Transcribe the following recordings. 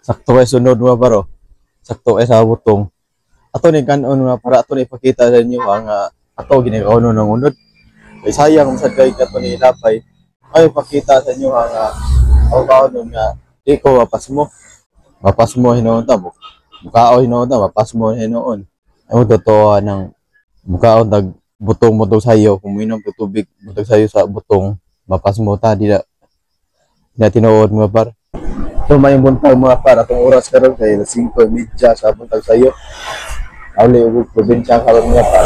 Sakto kay sunod mga paro. Sakto kay sa butong. Ato ni kanon mga para ato ni ipakita sa inyo ang ato ginikaonon ng unod. Kay sayang sad kay ato ni lapay. Ay ipakita sa inyo ang ako kaonon nga di ko mapasmo. Mapasmo hinuon ta mo. Mukao hinuon ta mapasmo hinuon. Ay totoo nang mukaon tag butong mo sayo kung minom ko tubig butong sayo sa butong mapasmo ta di na tinuod mga par. So may buntag mga par atong oras karon kay 5:30 sa buntag sayo. Awli ug probinsya karon mga par.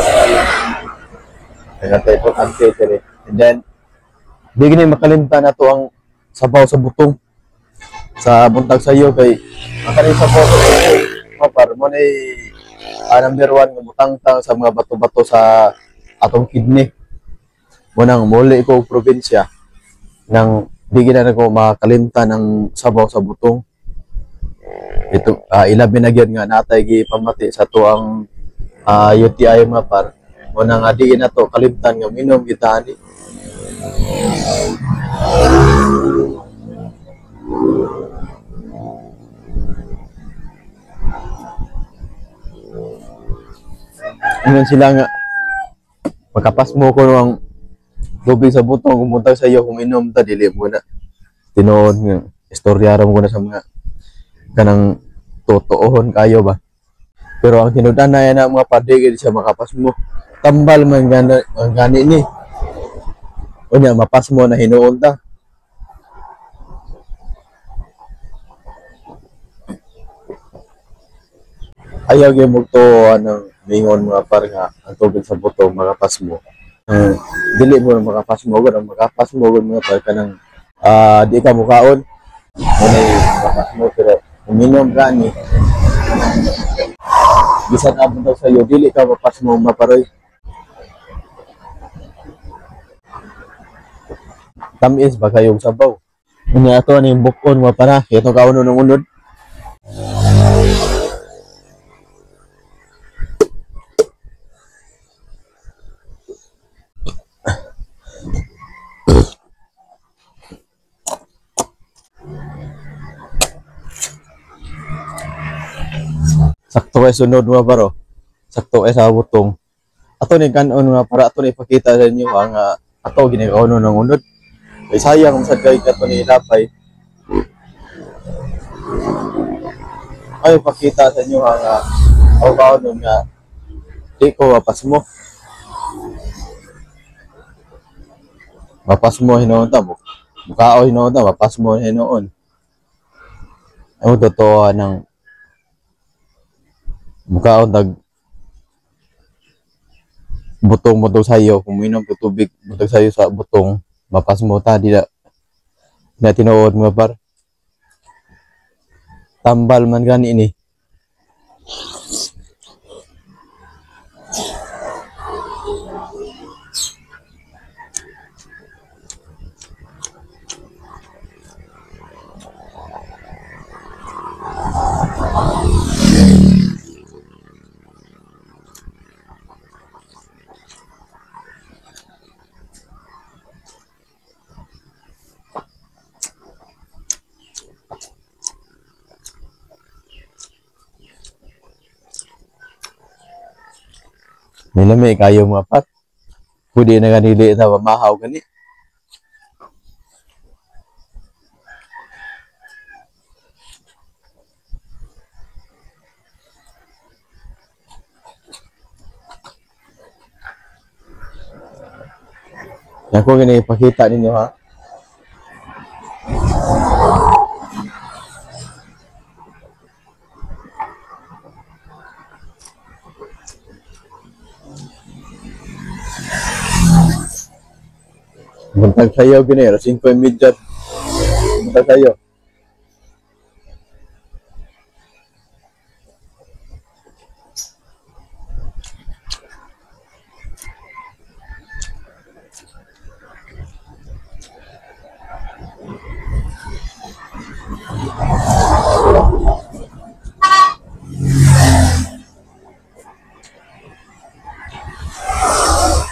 Kaya tayo importante dire. And then di gini makalimtan nato ang sabaw sa butong sa buntag sayo kay ang kaning sabaw sa butong mga par mo ni number 1 nga butangtang sa mga bato-bato sa atong kidney. Mo nang muli ko og probinsya nang di gina nako makalimtan ang sabaw sa butong. Ito ilabi na gyud nga natay gipamati sa tuang UTI mga par. Mo nang di gina to kalimtan nga minom kita ani. Ingon sila nga makapasmo ko ang tubig sa butong kung buntag sa iyo kung inom ta dili mo na tinuod nga istorya ra mo na sa mga kanang totoohon kayo ba. Pero ang tinud-an na yan ang mga padigid siya makapasmo. Tambal man ang gani ni. Unya mapasmo na hinuon ta. Ayaw gyud mugtuo ng mingon mga par nga ang tubig sa butong makapasmo. Dili mo na makapasmo gud, ang makapasmo gud mga par kanang di ka mukaon. Unay makapasmo pero uminom ka ni bisan abot daw sayo dili ka mapasmo maparoy. Tamis ba kayong sabaw? Unya ato ni bukon mga para ito kauno ng unod. Sakto kay sunod mga paro. Sakto kay sa butong. Ato ni kanon mga para ato ni ipakita sa inyo ang ato ginikaonon ng unod. Kay sayang sad kay ato ni lapay. Ay ipakita sa inyo ang ako kaonon nga di ko mapasmo. Mapasmo hinuon ta mo. Mukao hinuon ta mapasmo hinuon. Ay totoo nang mukaon tag butong mo sayo kung minom ko tubig butong sayo sa butong mapasmo ta di na tinuod mga par. Tambal man gani ni. Nilami kayo mga pat. Pwede na ganili na mamahaw gani. Ako gani ipakita ninyo ha. Buntag sayo gini, 5:30. Buntag sayo.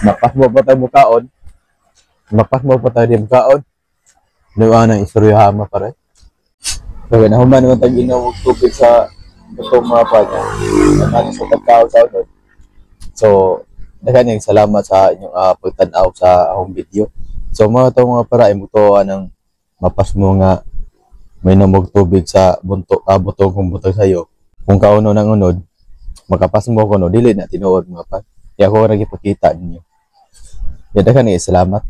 Mapasmo pa tayo mukaon. Mapasmo pa tayo di mukaon. Diba na istorya hama pare. So nahuman naman tag inom og tubig sa butong, mga pa niya. Ano sa tagkaon sa unod. So daghan yung salamat sa inyong pagtan-aw sa akong video. So mga to, mga para imo to anang mapasmo nga may og tubig sa bunto butong kung butong sayo. Kung kauno ng unod, makapasmo ko no, dili na tinuod, mga pa. Kaya ako ra gipakita ninyo. Ya, daghan ni salamat.